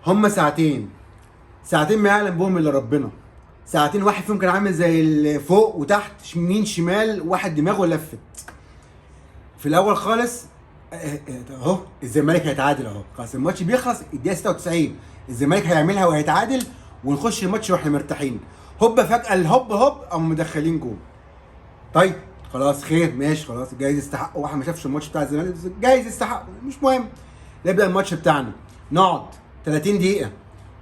هما ساعتين، ساعتين ما يعلم بهم الا ربنا. ساعتين واحد فيهم كان عامل زي اللي فوق وتحت، يمين شمال، واحد دماغه لفت. في الاول خالص اهو الزمالك هيتعادل اهو، خلاص الماتش بيخلص الدقيقة 96، الزمالك هيعملها وهيتعادل ونخش الماتش واحنا مرتاحين. هوب فجاة الهوب هوب قاموا مدخلين جول. طيب خلاص خير ماشي خلاص، جايز يستحقوا، واحد ما شافش الماتش بتاع الزمالك جايز يستحقوا، مش مهم. نبدا الماتش بتاعنا، نقعد 30 دقيقة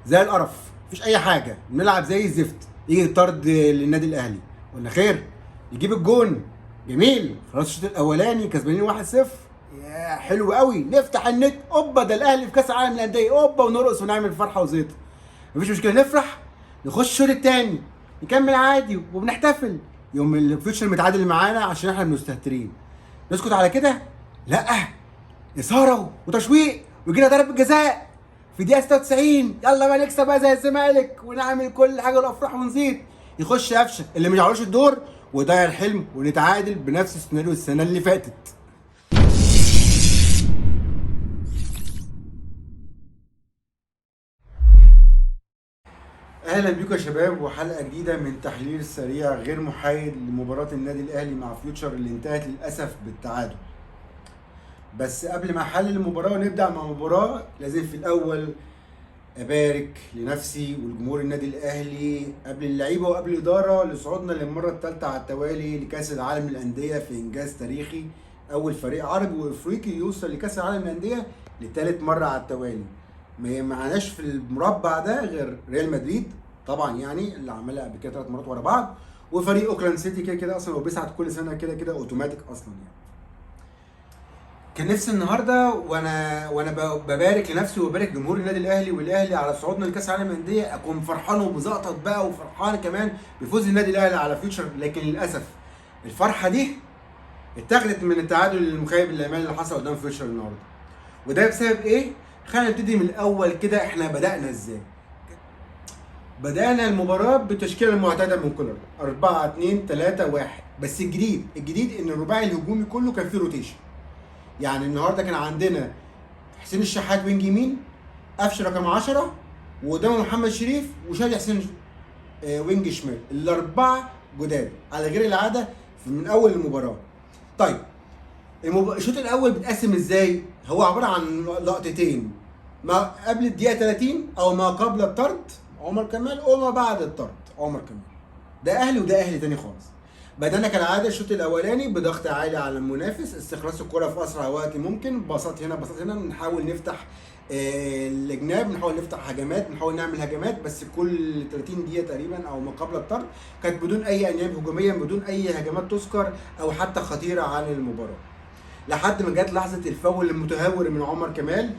زي القرف، مفيش اي حاجة، بنلعب زي الزفت. يجي طرد للنادي الاهلي، قلنا خير، يجيب الجون جميل، خلاص الشوط الاولاني كسبانين 1-0، يا حلو قوي. نفتح النت، اوبا ده الاهلي في كاس العالم للاندية، اوبا، ونرقص ونعمل فرحه وزيطه، مفيش مشكلة، نفرح. نخش الشوط الثاني نكمل عادي وبنحتفل، يوم الفيوتشر متعادل معانا عشان احنا مستهترين. نسكت على كده؟ لا، اثاره وتشويق، ويجينا ضربه جزاء في دقيقة 96، يلا بقى نكسب بقى زي الزمالك ونعمل كل حاجة والافراح ونزيد. يخش قفشه اللي ما يعرفش الدور ويضيع الحلم ونتعادل بنفس السيناريو السنة اللي فاتت. اهلا بيكم يا شباب، وحلقه جديدة من تحليل سريع غير محايد لمباراة النادي الاهلي مع فيوتشر اللي انتهت للاسف بالتعادل. بس قبل ما احلل المباراة ونبدا مع المباراة، لازم في الاول ابارك لنفسي ولجمهور النادي الاهلي قبل اللعيبة وقبل الادارة لصعودنا للمرة الثالثة على التوالي لكاس العالم للاندية في انجاز تاريخي، اول فريق عربي وافريقي يوصل لكاس العالم للاندية لثالث مرة على التوالي. ما معناش في المربع ده غير ريال مدريد طبعا، يعني اللي عملها قبل كده 3 مرات ورا بعض، وفريق اوكلاند سيتي كده كده اصلا هو بيصعد كل سنة كده كده اوتوماتيك اصلا. يعني كان نفسي النهارده وانا ببارك لنفسي وببارك جمهور النادي الاهلي والاهلي على صعودنا لكاس العالم للاندية، اكون فرحان ومزقطط بقى وفرحان كمان بفوز النادي الاهلي على فيوتشر، لكن للاسف الفرحة دي اتاخدت من التعادل المخيب للامال اللي حصل قدام فيوتشر النهارده. وده بسبب ايه؟ خلينا نبتدي من الاول كده، احنا بدانا ازاي؟ بدانا المباراة بالتشكيله المعتادة من كولر 4-2-3-1، بس الجديد ان الرباعي الهجومي كله كان فيه rotation. يعني النهارده كان عندنا حسين الشحات wing يمين، قفشه رقم 10، وقدامه محمد شريف وشادي حسين wing شمال، الاربعة جداد على غير العادة من اول المباراة. طيب الشوط الاول بيتقسم ازاي؟ هو عبارة عن لقطتين، ما قبل الدقيقة 30 او ما قبل الطرد عمر كمال، وما بعد الطرد عمر كمال. ده اهلي وده اهلي تاني خالص. بدأنا كالعادة الشوط الاولاني بضغط عالي على المنافس، استخلاص الكره في اسرع وقت ممكن، باصات هنا باصات هنا، بنحاول نفتح الجناب، بنحاول نفتح هجمات، بنحاول نعمل هجمات، بس كل 30 دقيقة تقريبا او ما قبل الطرد كانت بدون اي انياب هجومية، بدون اي هجمات تذكر او حتى خطيرة عن المباراة، لحد ما جت لحظة الفاول المتهور من عمر كمال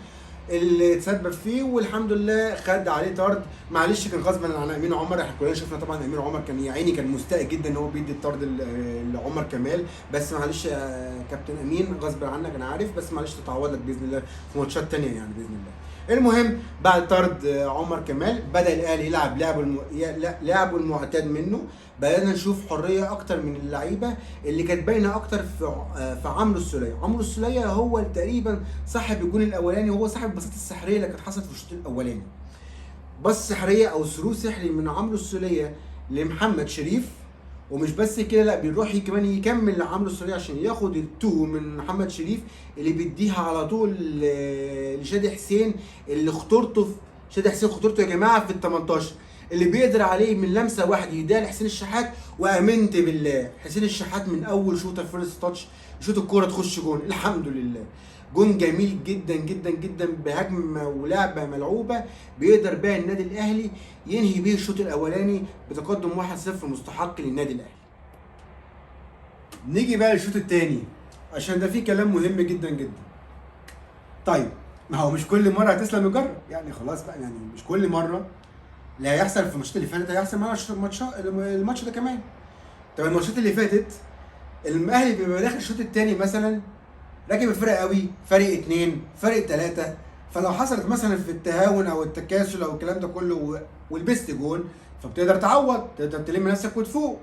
اللي اتسبب فيه، والحمد لله خد عليه طرد. معلش كان غصبا عن امين عمر، احنا كلنا شفنا طبعا امين عمر كان يا عيني كان مستاء جدا ان هو بيدي الطرد لعمر كمال، بس معلش يا كابتن امين غصب عنك انا عارف، بس معلش تتعوض لك باذن الله في ماتشات تانية يعني باذن الله. المهم بعد طرد عمر كمال بدا الاهلي يلعب لعبه المعتاد منه، بدانا نشوف حرية اكتر من اللعيبة اللي كانت باينة اكتر في عمرو السوليه. عمرو السوليه هو تقريبا صاحب الجون الاولاني، وهو صاحب البساطة السحريه اللي كانت حصلت في الشوط الاولاني. بص سحريه او through سحري من عمرو السوليه لمحمد شريف، ومش بس كده لا بيروح كمان يكمل لعمرو السوليه عشان ياخد ال two من محمد شريف اللي بيديها على طول لشادي حسين، اللي خطورته شادي حسين خطورته يا جماعة في ال 18 اللي بيقدر عليه من لمسه واحدة يديها لحسين الشحات، وامنت بالله حسين الشحات من اول شوطه first touch يشوط الكورة تخش جون، الحمد لله. جون جميل جدا جدا جدا بهجمه ولعبه ملعوبه بيقدر بيها النادي الاهلي ينهي بيه الشوط الاولاني بتقدم 1-0 مستحق للنادي الاهلي. نيجي بقى للشوط الثاني عشان ده فيه كلام مهم جدا جدا. طيب ما هو مش كل مرة هتسلم الجرة، يعني خلاص بقى، يعني مش كل مرة اللي هيحصل في الماتشات اللي فاتت هيحصل معانا الماتش ده كمان. طب الماتشات اللي فاتت الاهلي بيبقى داخل الشوط الثاني مثلا راكب الفرق قوي، فرق 2 فرق 3، فلو حصلت مثلا في التهاون او التكاسل او الكلام ده كله ولبست جون فبتقدر تعوض، تقدر تلم نفسك وتفوق.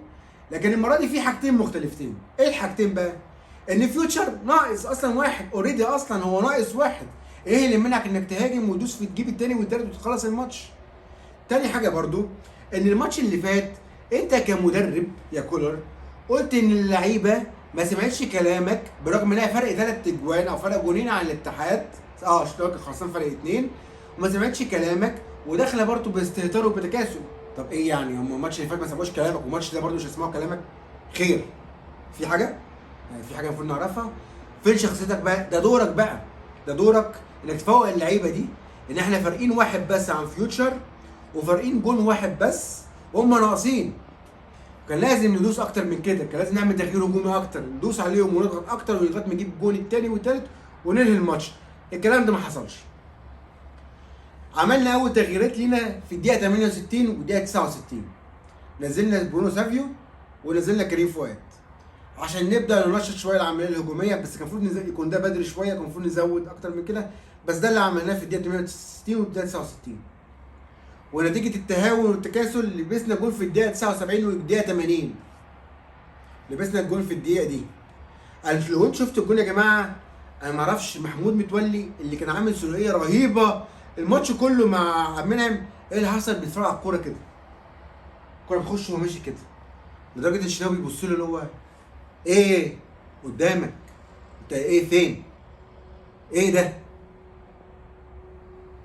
لكن المرة دي في حاجتين مختلفتين. ايه الحاجتين بقى؟ ان فيوتشر ناقص اصلا واحد already، اصلا هو ناقص واحد، ايه اللي منعك انك تهاجم وتدوس في تجيب التاني والتالت وتخلص الماتش؟ تاني حاجة برضو، ان الماتش اللي فات انت كمدرب يا كولر قلت ان اللعيبة ما سمعتش كلامك برغم انها فرق 3 اجوان او فرق جونين عن الاتحاد، اشتراك خسران فرق 2، وما سمعتش كلامك وداخله برضو باستهتار وبتكاسل. طب ايه يعني، هم الماتش اللي فات ما سمعوش كلامك والماتش ده برضو مش هيسمعوا كلامك؟ خير، في حاجة؟ يعني في حاجة المفروض نعرفها؟ فين شخصيتك بقى؟ ده دورك بقى، ده دورك انك تفوق اللعيبة دي ان احنا فارقين 1 بس عن فيوتشر وفارقين جون 1 بس وهم ناقصين. كان لازم ندوس اكتر من كده، كان لازم نعمل تغيير هجومي اكتر، ندوس عليهم ونضغط اكتر ولغاية ما نجيب الجون الثاني والثالث وننهي الماتش. الكلام ده ما حصلش. عملنا اول تغييرات لينا في الدقيقة 68 والدقيقة 69، نزلنا برونو سافيو ونزلنا كريم فؤاد عشان نبدا ننشط شوية العملية الهجومية، بس كان المفروض يكون ده بدري شوية، كان المفروض نزود اكتر من كده، بس ده اللي عملناه في الدقيقة 68 والدقيقة 69. ونتيجة التهاون والتكاسل لبسنا جول في الدقيقة 79 والدقيقة 80، لبسنا الجول في الدقيقة دي. انا لو انت شفت الجول يا جماعة، انا ما اعرفش محمود متولي اللي كان عامل ثنائية رهيبة الماتش كله مع عبد المنعم، ايه اللي حصل؟ بيتفرج على الكورة كده، الكورة بتخش وهو ماشي كده، لدرجة الشناوي بيبص له اللي هو ايه قدامك انت، ايه فين، ايه ده؟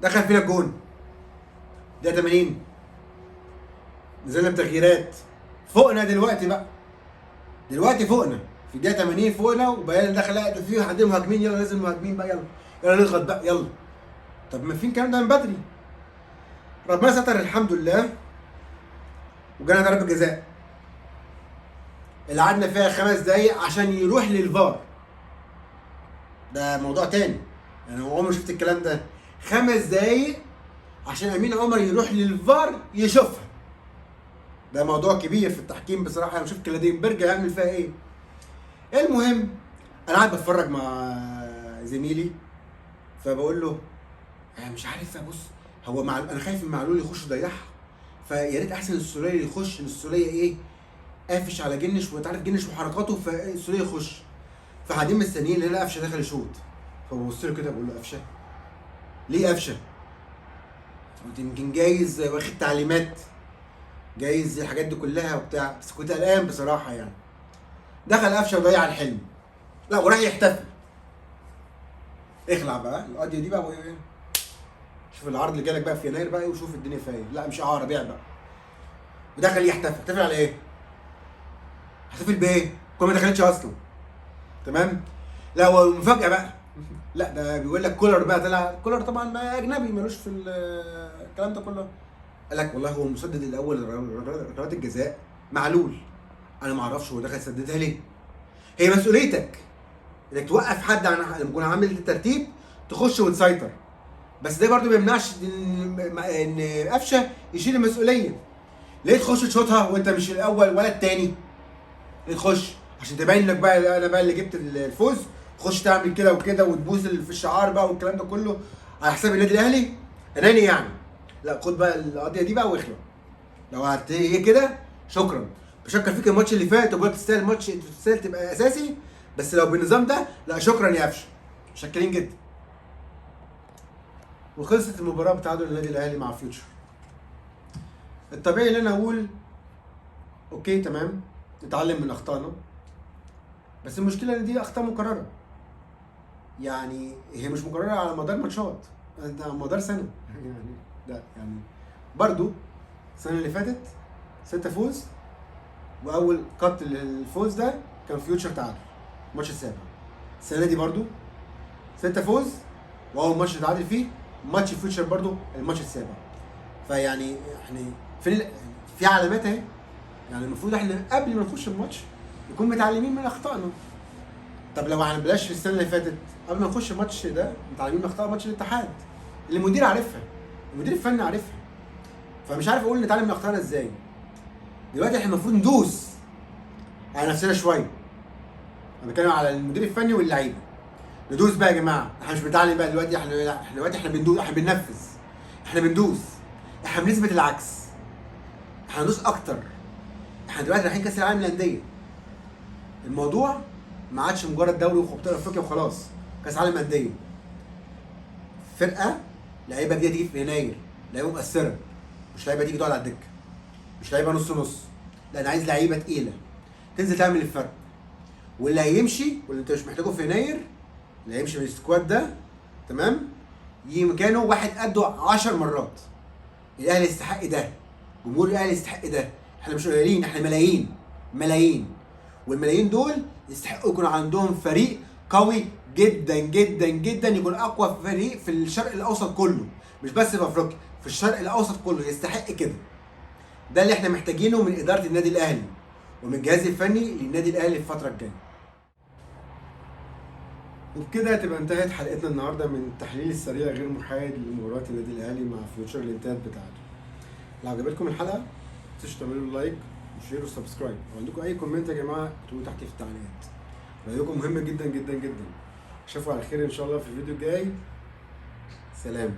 دخل فينا الجون ده 80، نزلنا بتغييرات، فوقنا دلوقتي بقى، دلوقتي فوقنا في الدقيقة 80 فوقنا، وبقينا دخل لا في عندنا مهاجمين، يلا نزل مهاجمين بقى، يلا يلا نضغط بقى يلا. طب ما في الكلام ده من بدري. ربنا ستر الحمد لله، وجانا ضربه جزاء اللي قعدنا فيها 5 دقايق عشان يروح للفار. ده موضوع تاني، يعني عمري ما شفت الكلام ده. 5 دقايق عشان امين عمر يروح للفار يشوفها، ده موضوع كبير في التحكيم بصراحة. انا شفت كلادنبرج هيعمل فيها ايه. المهم انا قاعد بتفرج مع زميلي، فبقول له انا مش عارف ابص، هو مع انا خايف من معلول يخش يضيعها، فيا ريت احسن السوليه يخش، ان السوليه ايه قافش على جنش، وانت عارف جنش وحركاته، فالسوليه يخش. فقاعدين مستنيين لقينا قفشه دخل يشوط، فببص له كده بقول له قفشه ليه قفشه؟ قلت يمكن جايز واخد تعليمات، جايز الحاجات دي كلها وبتاع، بس كنت قلقان بصراحة يعني. دخل قفشه وضيع الحلم، لا وراح يحتفل. اخلع بقى القضية دي بقى، شوف العرض اللي جالك بقى في يناير بقى، وشوف الدنيا فيها ايه. لا مش اعاره، بيع بقى. ودخل يحتفل، احتفل على ايه؟ احتفل بايه؟ كل ما دخلتش اصلا. تمام؟ لا هو مفاجاة بقى، لا ده بيقول لك كولر بقى طلع، كولر طبعا بقى اجنبي ملوش في الكلام ده كله، قال لك والله هو المسدد الاول ركلات الجزاء معلول، انا ما اعرفش هو دخل سددها ليه. هي مسؤوليتك انك توقف حد عن لما يكون عامل الترتيب تخش وتسيطر، بس ده برضو ما يمنعش ان قفشه يشيل المسؤولية. ليه تخش تشوطها وانت مش الاول ولا الثاني؟ ليه تخش؟ عشان تبين لك بقى انا بقى اللي جبت الفوز، تخش تعمل كده وكده وتبوس في الشعار بقى والكلام ده كله على حساب النادي الاهلي؟ اناني يعني. لا خد بقى القضية دي بقى واخلع. لو هي كده شكرا، بشكر فيك الماتش اللي فات وبقول تستاهل الماتش، تستاهل تبقى اساسي، بس لو بالنظام ده لا شكرا يا قفشه، متشكرين جدا. وخلصت المباراة بتعادل النادي الاهلي مع فيوتشر. الطبيعي ان انا اقول okay تمام نتعلم من اخطائنا، بس المشكلة ان دي اخطاء مكررة. يعني هي مش مكررة على مدار ماتشات، ده على مدار سنة. يعني ده يعني برضو السنة اللي فاتت 6 فوز، واول cut للفوز ده كان فيوتشر تعادل الماتش السابع. السنة دي برضو 6 فوز، واول ماتش تعادل فيه ماتش فيوتشر برضو الماتش السابع. فيعني احنا في علامات اهي، يعني المفروض احنا قبل ما نخش الماتش نكون متعلمين من اخطائنا. طب لو على بلاش في السنة اللي فاتت قبل ما نخش الماتش ده متعلمين من اخطاء ماتش الاتحاد اللي المدير عارفها، المدير الفني عارفها، فمش عارف اقول نتعلم من اخطائنا ازاي. دلوقتي احنا المفروض ندوس على نفسنا شوية. انا بتكلم على المدير الفني واللعيبة. ندوس بقى يا جماعة، احنا مش بنتعلم بقى دلوقتي، احنا دلوقتي احنا بندوس، احنا بننفذ، احنا بندوس، احنا بنثبت العكس، احنا هندوس اكتر. احنا دلوقتي رايحين كاس العالم للاندية. الموضوع ما عادش مجرد دوري وبطولة افريقيا وخلاص، كاس عالم اندية. فرقه لعيبة جديدة تيجي في يناير، لعيبة مؤثرة، مش لعيبة تيجي تقعد على الدكة، مش لعيبة نص نص، لا انا عايز لعيبة تقيلة تنزل تعمل الفرق. واللي هيمشي واللي انت مش محتاجه في يناير، اللي هيمشي من ال squad ده تمام، يجي مكانه واحد قده 10 مرات. الاهلي يستحق ده، جمهور الاهلي يستحق ده. احنا مش قليلين، احنا ملايين ملايين، والملايين دول يستحقوا يكون عندهم فريق قوي جدا جدا جدا، يكون اقوى فريق في الشرق الاوسط كله، مش بس في افريقيا، في الشرق الاوسط كله يستحق كده. ده اللي احنا محتاجينه من ادارة النادي الاهلي ومن الجهاز الفني للنادي الاهلي الفترة الجاية. وبكده تبقى انتهت حلقتنا النهارده من التحليل السريع غير محايد لمباراة النادي الاهلي مع فيوتشر اللي انتهت بتاعته. لو عجبتكم الحلقة ما تنسوش تعملوا like و share و subscribe، لو عندكم اي comment يا جماعة اكتبوه تحت في التعليقات، رايكم مهم جدا جدا جدا. اشوفكم على خير ان شاء الله في الفيديو الجاي. سلام.